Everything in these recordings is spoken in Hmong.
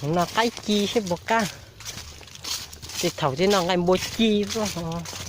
Noj qaib ci seb puas qab. Tej thaum tej noj nqaij npua ci xwb.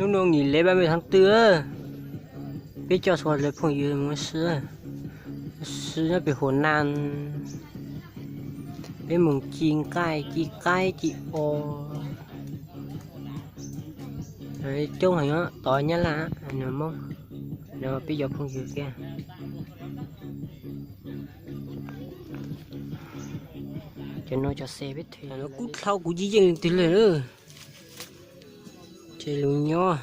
Hnub no nghỉ lễ ba mươi tháng tư, peb coj txhua lawv phooj ywg mus ua si, ua si nyob pem Huam Nas. Peb mus ci nqaij ci qaib ci os. Coob heev tod Nyab Laj, Hmoob, no peb cov phooj ywg thiab. Cov no cov xe peb them no kub dlhau kuv ci yeej leej twg lawm. Ces lus nyob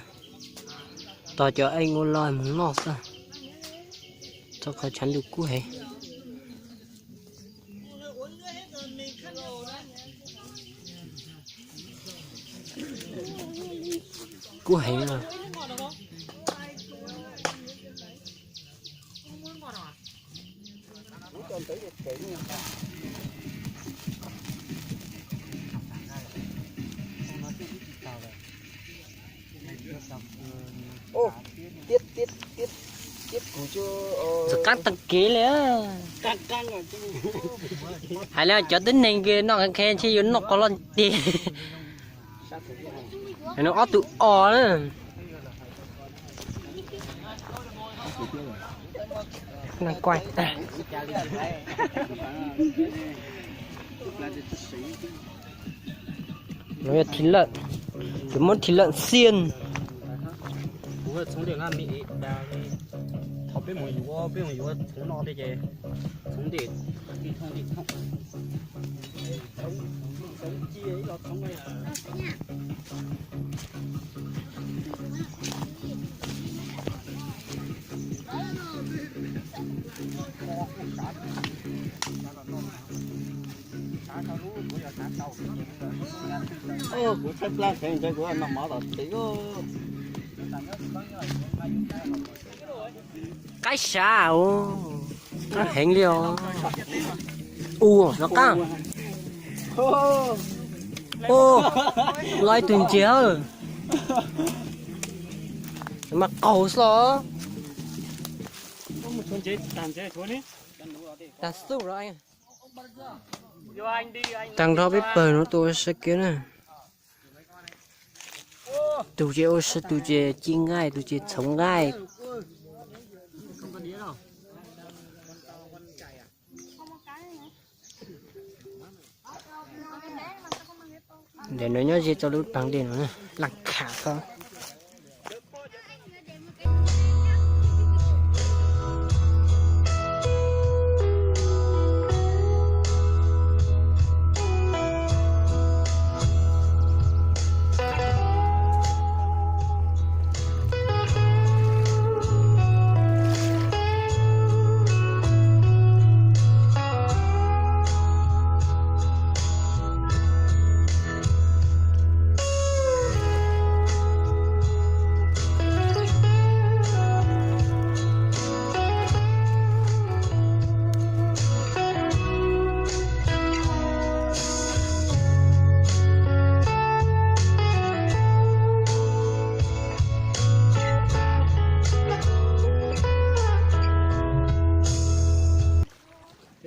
tos cov eej ua loj mus noj xwb. Txog qhov tshav ntuj kub heev. Kub heev os. Txawm qab tag kev li. Hais li cov tib neeg noj qhev ntshe yuav noj qos loj tiag. Ob tug os na. Thịt lợn, yuav muab thịt lợn xiên. Thaum peb mus yuav, peb mus yuav txhoov no tej ces txhoov ntej, ntej thooj ntej thooj. Kuv tshaib plab heev ntawd kuv noj mov tom tsev. Qaib sav, qaib heev li os. Ua no qab. Ua, los ib tug ntses. Mas qaug xwb los. Tag xub los. Tag nrho peb pawg no tuaj ua si kiag na. Tus ces ua si, tus ces ci nqaij, tus ces txhoov nqaij. Ntawm no nyob ze rau lub paag dej no, laj kham xwb.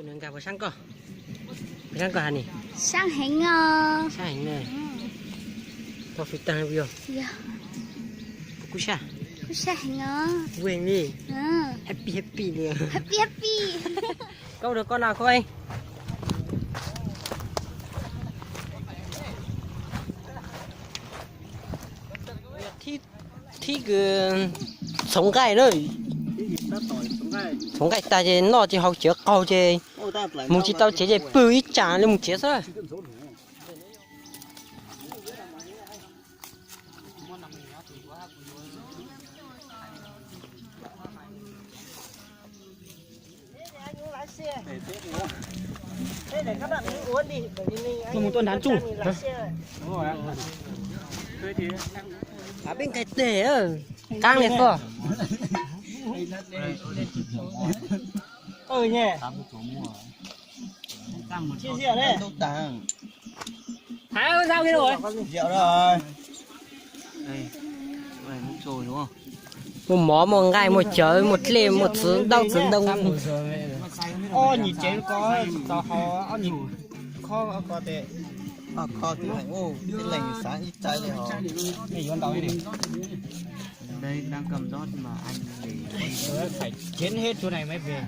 Tus no nkag puas sab koj? Puas sab koj has ni? Sab heev os. Sab heev na. Tau fis tag li puas yog? Yog. Puas kub sab? Kub sab heev os. Kub heev li. Happy happy li. Happy happy. Koj ua rau koj no koj. Thib kws txhoov nqaij na. Txhoov nqaij tag ces noj tsis haus, tsis qaug ces mus tsis tau tsev ces pw ib tsam li mus tsev xwb. Tuaj mus tuaj nrad tsuj. Peb nqaij teg, qaab li xwb. Muaj mov, muaj nqaij, muaj cawv, muaj dlej, muaj txiv ntaub txiv ntoo. Ob nyuag tsev ko tau haus ob nyuag khob ko tes. Ob khob twb heev ub, tib leeg xav ib tsaib li hos. Yuav ntau li. Phải chiến hết chỗ này mới về.